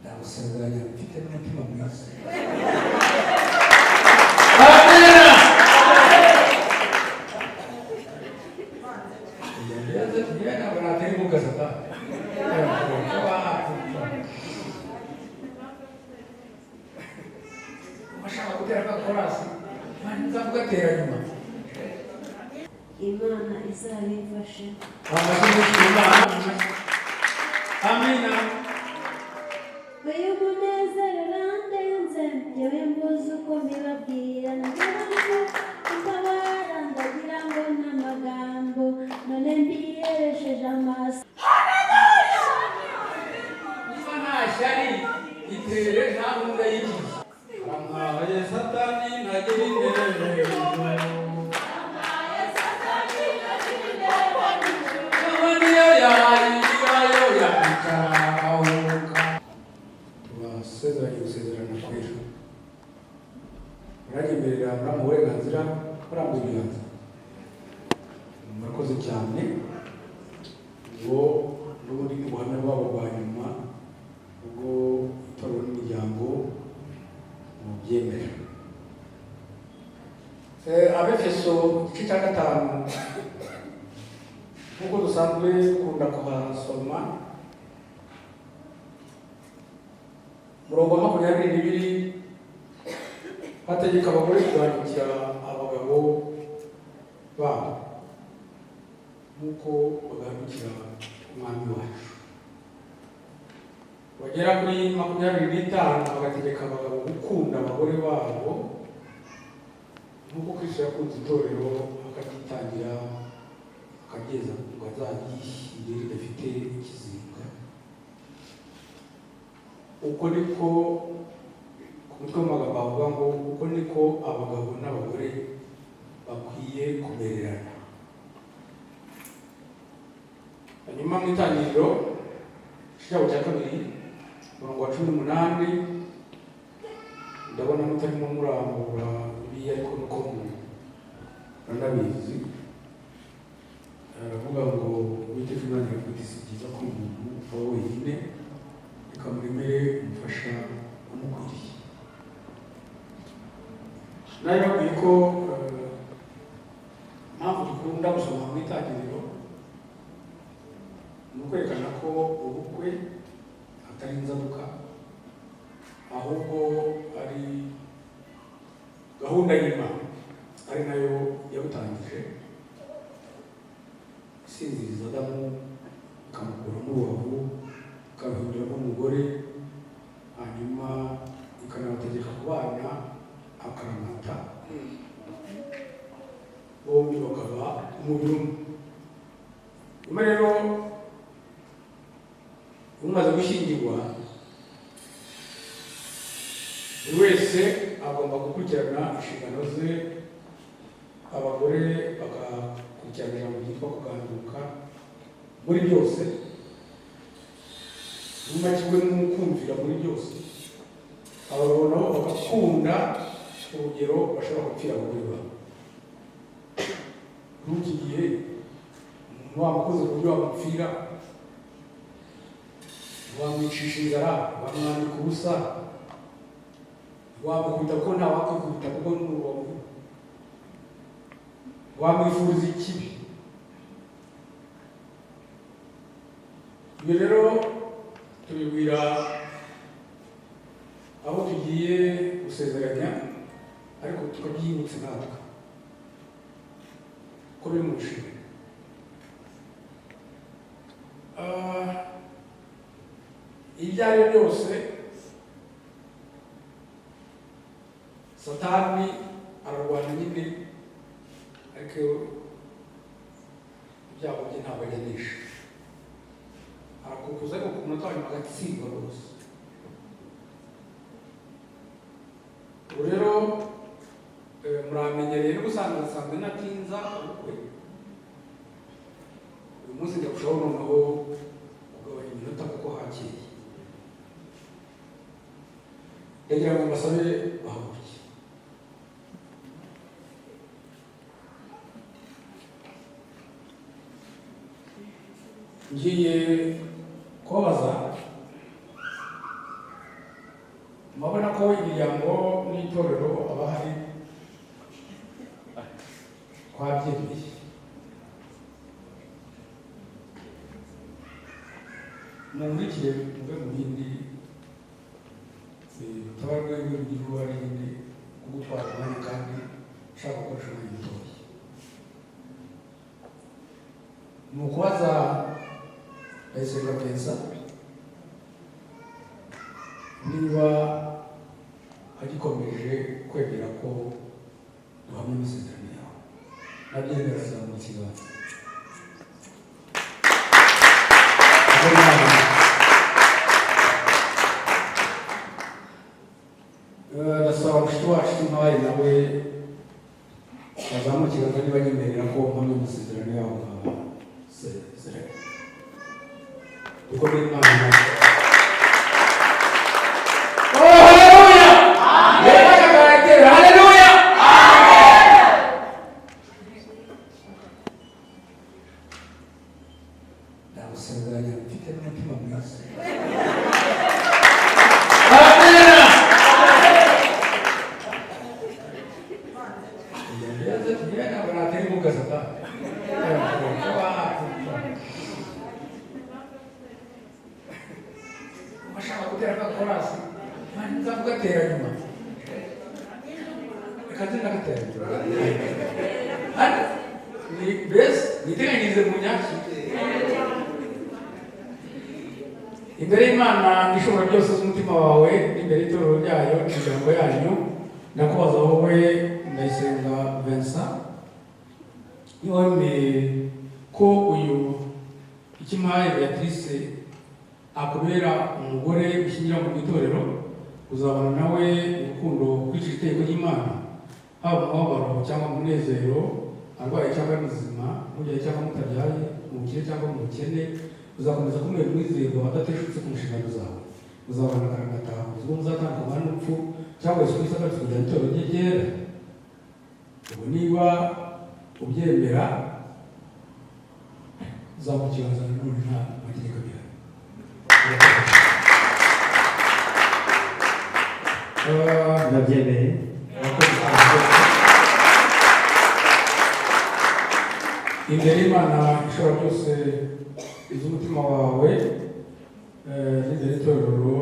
Ndagusezeranya mfite n'umutima mwiza. Amina. Ntabwo natera inkunga Satani. Washaka gutera agakorasi, nzakugatera nyuma. Imana izabimfashe. Amashyi menshi ku Mana. Amina. Uyu munezero urandenze, njyewe mbuze uko mbibabwira. Ndagira ngo utabara, ndagira ngo n'amagambo none mbiyeresheje amaso. Niba nta shyari, itere, nta nkunga y'igihe. Ampaye Satani ntagira intebe. Niyo yayirayo yakwicara ahuka. Tubasezeranye gusezerana kwera. Muranyemerera muramuha uburenganzira, murambuye ibiganza. Murakoze cyane. Ubwo n'ubundi ni ubuhamya bwabo bwa nyuma, ubwo itorero n'imiryango mubyemera. Abefeso igice cya 5, nk'uko dusanzwe dukunda kuhasoma, umurongo wa 22, hategeka abagore kugandukira abagabo babo nk'uko bagandukira Umwami wacu. Bagera kuri 25, bagategeka abagabo gukunda abagore babo nk'uko Kristo yakunze itorero akaryitangira, akaryeza ngo azaryishyire ridafite ikizinga. Uko niko ku mutwe w'amagambo bavuga ngo uko niko abagabo n'abagore bakwiye kumererana. Hanyuma mu Itangiriro igice cya 2, umurongo wa 18, ndabona mutarimo murambura Bibiliya, ariko nuko muranabizi, aravuga ngo: "Uwiteka Imana iravuga iti: 'Si byiza ko umuntu aba wenyine, reka muremere umufasha umukwiriye.'" Nari babwiye ko impamvu dukunda gusoma mu Itangiriro ni ukwerekana ko ubukwe atari inzaduka, ahubwo ari gahunda y'Imana, ari nayo yabutangije, isinziriza Adamu, ikamukuramo urubavu, ikaruhinduramo umugore, hanyuma ikanabategeka kubana akaramata, bombi bakaba umubiri umwe. Nyuma rero umaze gushyingirwa, buri wese agomba gukurikirana inshingano ze. Abagore bagakurikirana ijambo ryitwa kuganduka muri byose, nyuma kimwe n'ukumvira muri byose. Abagabo nabo bagakunda urugero bashobora gupfira abagore babo. Muri iki gihe umuntu wamukoze ku buryo wamupfira, wamwicisha inzara, wamwambika ubusa, wamukubita, kuko nta wakwikubita, kuko n'urubavu, wamwifuriza ikibi. Ibyo rero tubibwira abo tugiye gusezeranya, ariko tukabyibutsa natwe ko biri mu nshingano. Ibyo ari byo byose, Satani ararwana nyine, ariko ibyago bye ntabwo ajya anesha. Arakukuza, ariko ku munota wa nyuma agatsindwa rwose. Ubu rero muramenyereye n'ubusanzwe nsanzwe natinza ubukwe. Uyu munsi ndarushaho noneho kugabanya iminota kuko hakeye. Ndagira ngo mbasabe bahaguruke. Ngiye kubabaza. Murabona ko imiryango n'itorero abahari twabyemeye. Munkurikire muve mu bindi rutaba rwemewe rugira uruhare nyine kugutwara umwanya, kandi ushaka gukoresha umwanya mutoya. Ni ukubaza Ndayisenga Vincent niba agikomeje kwemera ko duhamya amasezerano yawe. Nabyemera, azamura ikiganza. Ubwo ndasaba mushiki wacu Ntwari nawe azamura ikiganza niba anyemerera ko mpamya amasezerano yawe nkabasezeranye. Dukomere Imana nawe. Oh, haleluya! Amen. Haleluya! Ndagusezeranya mfite n'umutima mwiza. Amen. Ntabwo natera inkunga Satani. Washaka gutera agakorasi, nzakugatera nyuma. Reka nze ndagatera nyuma. Ni mbese niteganyirize mu nyaki. Imbere y'Imana ishobora byose z'umutima wawe, n'imbere y'itorero ryayo n'imiryango yanyu, ndakubaza wowe Ndayisenga Vincent, niba wemeye ko uyu Ikimpaye Beatrice akubera umugore ushyingira mu itorero, uzabana nawe urukundo ukurikije itegeko ry'Imana, haba mu mubabaro cyangwa mu munezero, arwaye cyangwa ari muzima, mubyaye cyangwa mutabyaye, mu bukire cyangwa mu bukene, uzakomeza kumubera umwizerwa adateshutse ku nshingano zawe, uzabana akaramata kugeza ubwo muzatandukanywa n'urupfu cyangwa Yesu Kristo agarutse kujyana itorero rye ryera. Ubwo niba ubyemera, uzamura ikiganza nanone, nta mategeko abihari. Ndabyemeye. Murakoze cyane rwose. Imbere y'Imana ishobora byose iz'umutima wawe, n'imbere y'itorero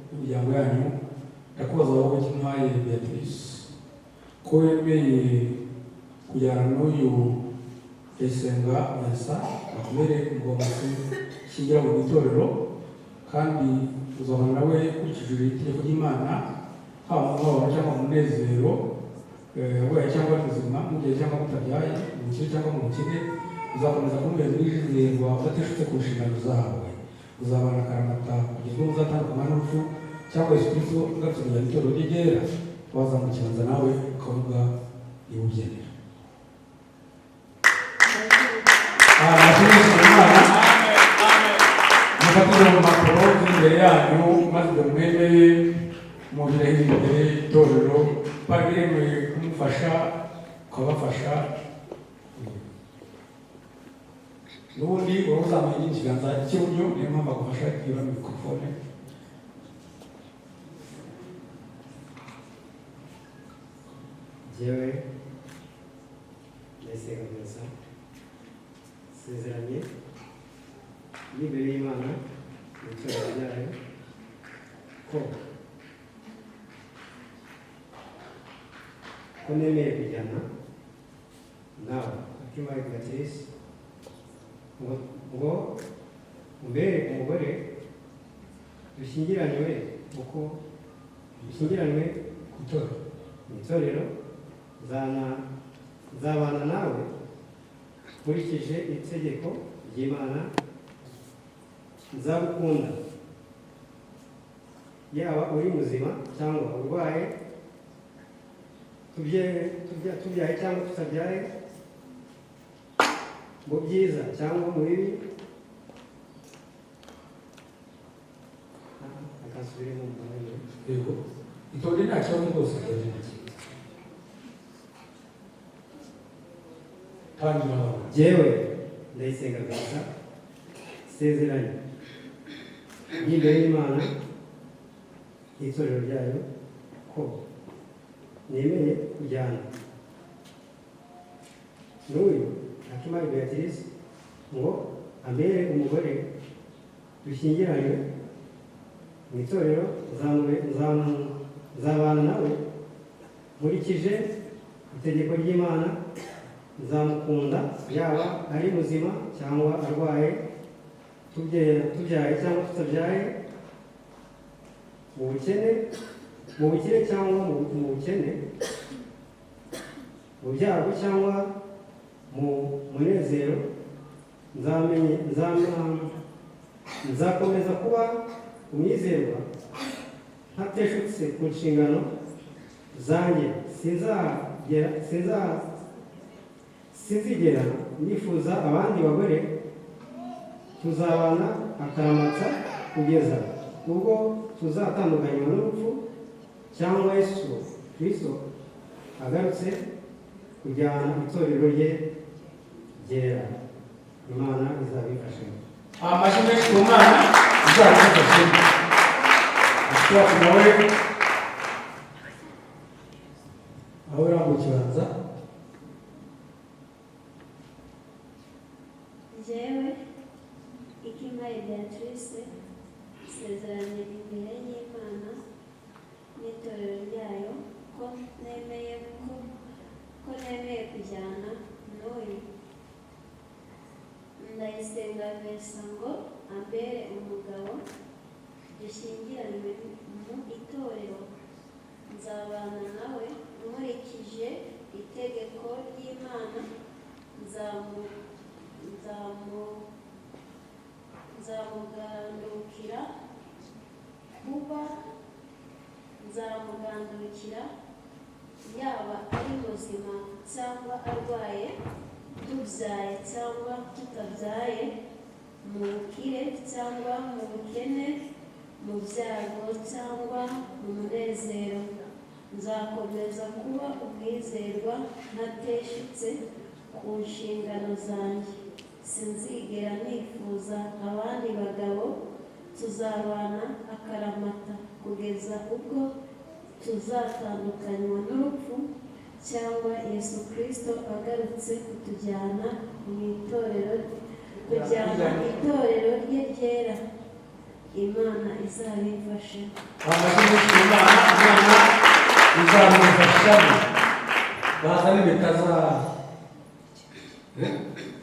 n'imiryango yanyu, ndakubaza wowe Kimpaye Beatrice ko wemeye kujyana n'uyu Ndayisenga Vincent bakomere umugabo shyingira mu itorero, kandi uzabana nawe ukurikije itegeko ry'Imana, haba mu mubabaro cyangwa mu munezero, arwaye cyangwa ari muzima, mubyaye cyangwa mutabyaye, mu bukire cyangwa mu bukene, uzakomeza kumubera umwizerwa udateshutse ku nshingano zawe, uzabana akaramata kugeza ubwo muzatandukanywa n'urupfu cyangwa Yesu Kristo agarutse kujyana itorero rye ryera. Wazamura ikiganza nawe ukavuga niba ubyemera. Nashimishije Imana. Mufatire mu mpapuro ziri imbere yanyu, maze ibyo mwemeye mubirahire imbere y'itorero. Bari biremeye kumufasha, ukabafasha. N'ubundi wowe uzamuye ikiganza cy'iburyo, niyo mpamvu agufasha iyo mikorofone. Jyewe Ndayisenga Vincent, nsezeranye n'imbere y'Imana mu itorero ryayo ko nemeye kujyana nawe Akimpaye Beatrice ngo umbere umugore, dushyingiranywe uko dushyingiranywe ku itorero, mu itorero, nzabana nawe nkurikije itegeko ry'Imana, nzagukunda yaba uri muzima cyangwa urwaye, tubyaye cyangwa tutabyaye, mu byiza cyangwa mu bibi. Akasubiremo mu mwanya. Yego, itonde, nta kibazo rwose. Tangira. Jyewe Ndayisenga Vincent, nsezeranye n'imbere y'Imana n'itorero ryayo, ko nemeye kujyana n'uyu Akimpaye Beatrice ngo ambere umugore, dushyingiranywe mu itorero, nzabana nawe nkurikije itegeko ry'Imana, nzamukunda yaba ari muzima cyangwa arwaye, tubyaye cyangwa tutabyaye, mu bukene, mu bukire cyangwa mu bukene, mu byago cyangwa mu munezero, nzakomeza kuba umwizerwa ntateshutse ku nshingano zanjye. Sinzigera nifuza abandi bagore, tuzabana akaramata kugeza ubwo tuzatandukanywa n'urupfu cyangwa Yesu Kristo agarutse kujyana itorero rye ryera. Imana izabifashemo. Amashyi menshi ku Mana izabifashemo. Mushiki nawe aho urambuye ikiganza. Njyewe Ikimpaye Beatrice, nsezeranye imbere y'Imana n'itorero ryayo ko nemeye kujyana n'uyu Ndayisenga Vincent ngo ambere umugabo, dushyingiranwe mu itorero, nzabana nawe nkurikije itegeko ry'Imana, nzamugandukira yaba ari muzima cyangwa arwaye, tubyaye cyangwa tutabyaye, mu bukire cyangwa mu bukene, mu byago cyangwa mu munezero, nzakomeza kuba umwizerwa ntateshutse ku nshingano zanjye, sinzigera nifuza abandi bagabo, tuzabana akaramata kugeza ubwo tuzatandukanywa n'urupfu cyangwa Yesu Kristo agarutse kutujyana mu itorero, kujyana itorero rye ryera. Imana izabimfashe. Amashyi menshi ku Mana. Imana izamufashamo. Bazana impeta za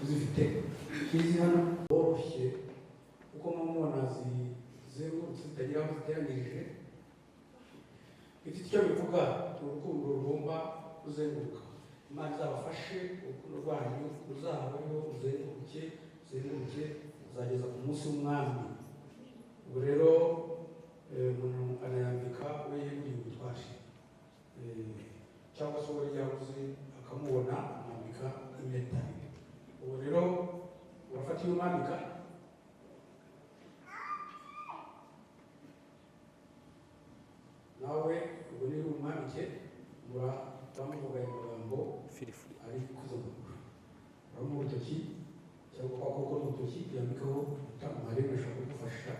uzifite izi hano woroshye, kuko mubona zizengurutse zitagira aho ziteranyirije, bifite icyo bivuga. Ni urukundo rugomba kuzenguruka. Imana izabafashe, urukundo rwanyu ruzahoreho, ruzenguruke, ruzenguruke ruzageza ku munsi w'umwami. Ubu rero umuntu anayambika we yeguriye ubutware, cyangwa se uwo yabuze akamubona amwambika impeta. Ubu rero urafata iyo umwambika. Nawe ubwo niba umwambike, muramuvuga ayo magambo ari kuzamura, uramuha urutoki cyangwa kwa koko n'urutoki yambikaho impeta. Mwarimu ashobora kugufasha.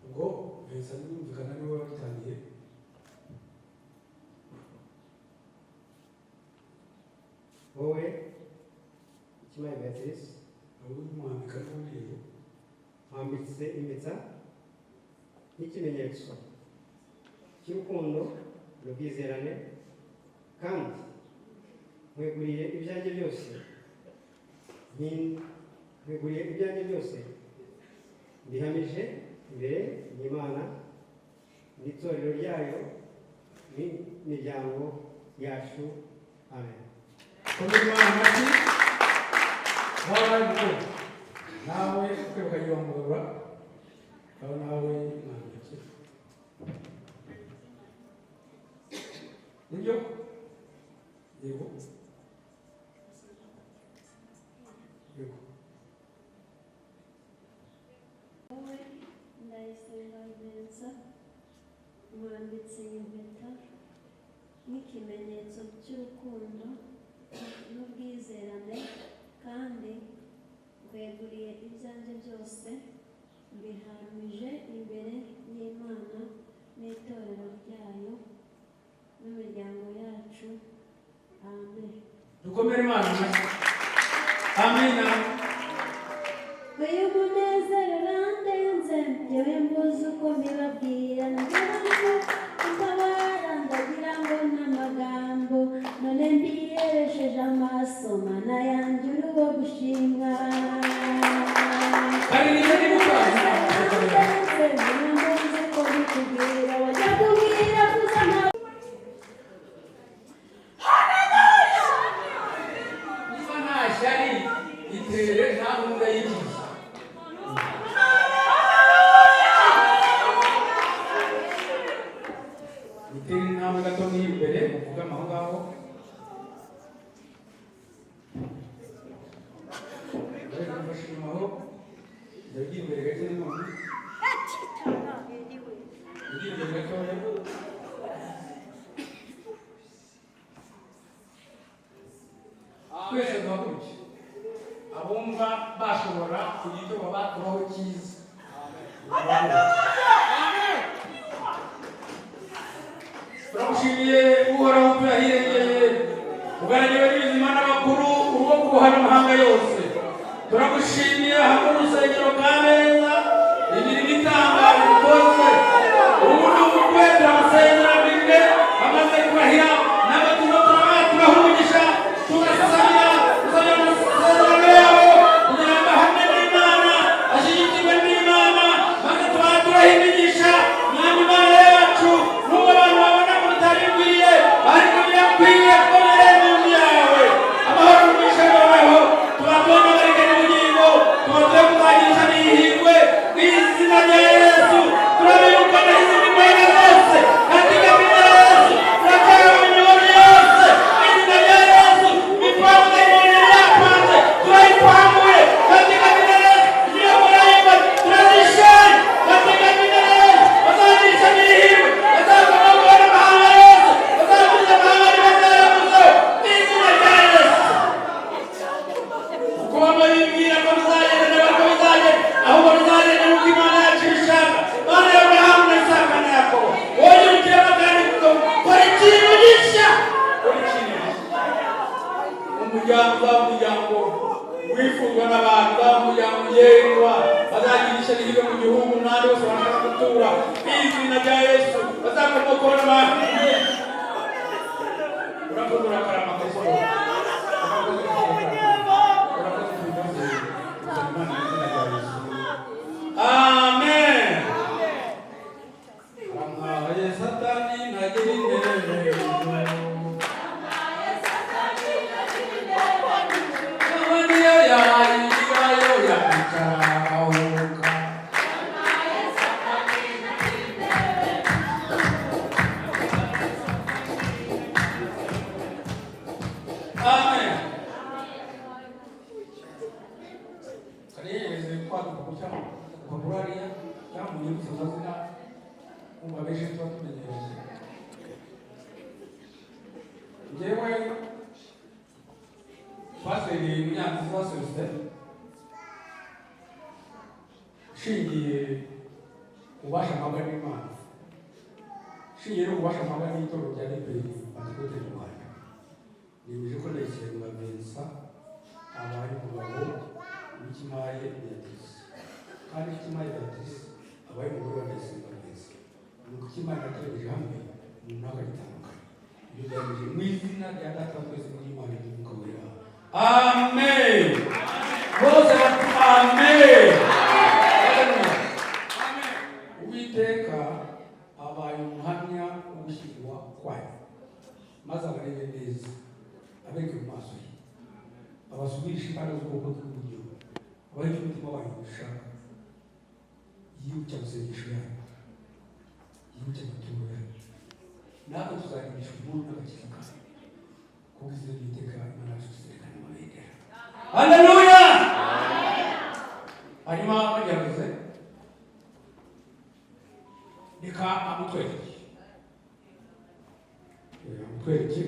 Ubwo Vincent birumvikana niwe wabitangiye. Wowe Ikimpaye Beatrice, nawe umwambika n'ubundi, yego. Wambitse impeta nk'ikimenyetso cy'urukundo n'ubwizerane, kandi nkweguriye ibyanjye byose, nkweguriye ibyanjye byose, mbihamije imbere y'Imana n'itorero ryayo n'imiryango yacu. Amen. Komera Imana amashyi. Nawe ariko nawe ukwegukanye wamugorora aho nawe mwambitse, nibyo, yego. Wowe Ndayisenga Vincent, mwambitse impeta nk'ikimenyetso cy'urukundo n'ubwizerane, kandi Nkweguriye ibyanjye byose, mbihamije imbere y'Imana n'itorero ryayo n'imiryango yacu. Amen. Dukomere Imana amashyi. Amina. Uyu munezero urandenze, njyewe mbuze uko mbibabwira. Ndagira ngo utabara, ndagira ngo n'amagambo, none mbiyeresheje amaso. Mana yanjye, uri uwo gushimwa. Karirimbe nibuka. Urandenze, mbuze uko mbikubwira, wajya kubwira kuzana. Niba nta shyari itere, nta nkunda y'igihe. Itere intambwe gato nk'imbere, muvugame aho ngaho. Bari kumufasha inyuma aho. Ndagiye imbere gake none. Ugiye imbere gatoya. Twese duhaguruke, abumva bashobora kugira icyo babaturaho cyiza. Turagushimiye Uhoraho, turahirengeye, ugaragiwe n'ibizima n'abakuru, urwo kuboha n'amahanga yose. Turagushimiye hamwe n'urusengero Kabeza, imirimo itangaje ukoze. Ubu ni ubukwe, turabusezeranije, bamaze kurahira n'abaturo, turabaha umugisha, tugasabira gusabira amasezerano yabo kugira ngo ahamwe n'Imana, ashyigikirwe n'Imana, maze tubaha turaha imigisha. Mwami Imana yacu, nubwo abantu babona ko bitari bikwiye, ariko birakwiye ko biri mu nzu yawe. Amahoro n'umugisha bibaho, tuba tubona bareka n'ubugingo, tuba tuye kuzagirisha n'ihirwe mu izina rya Yesu. Turabirukana izindi mbaraga zose katika jina la Yesu. Tunakaa minyoro yose mu izina rya Yesu. Mipango imani yapanze turaipangue katika jina la Yesu. Iliyo turazishani katika jina la Yesu. Bazagirisha n'ihirwe, bazakomagwa n'amahanga yose, bazaguza amahanga n'ibazaramuze mu izina rya Yesu. Kuko bamwe bibwira ko bizagenda, ntabwo bizagenda, ahubwo bizagenda nuko Imana yacu ibishaka. Mana ya Aburahamu na Isaka na Yakobo, wongere ukirema kandi kora ikintu gishya, kora ikintu gishya. Umuryango uzaba umuryango wifuzwa n'abantu, uzaba umuryango ugendwa, bazagirisha n'ihirwe mu gihugu n'ahandi hose bashaka gutura mu izina rya Yesu. Bazakomokaho n'abantu. Urakoze, urakarama Kristo. Urakoze, urakoze, tubibaze Imana mu izina rya Yesu. Amen. Ampaye Satani ntagira intebe. Niyo yayirayo yakwicara ahuka. Amen. Kariyereze kwaduka gutya agapapuro hariya, cyangwa munyibutse amazina, kumva benshi tuba tumenyereye. Njyewe pasiteri Munyanziza Celestin, nshingiye ububasha mpabwa n'Imana, nshingiye no kububasha mpabwa n'itorero rya ADEPR Pantekote mu Rwanda, nemeje ko Ndayisenga Vincent abaye umugabo w'Ikimaye Beatrice, kandi Ikimaye Beatrice abaye umugore wa Ndayisenga Vincent. Ni uko Imana yateranije hamwe, umuntu ntabwo agitandukanye. Ibyo byagejeje mu izina rya Data wa twese n'Imana n'Umwuka Wera. Amen. Bose bati amen. Uwiteka abaye umuhamya wo gushyingirwa kwayo, maze abarebe neza, abereke mu maso ye, abasubirishe imbaraga z'ubwoko bw'iburyo, abahe icyo umutima wanyu ushaka, yibuke amasengesho yanyu, yibuke amaturo yanyu, natwe tuzagirisha umuntu n'agakiza kayo, kuko izina ry'Uwiteka Imana yacu tuzerekana amabendera. Haleluya. Hanyuma bagerageze, reka amutwereke. Amutwereke.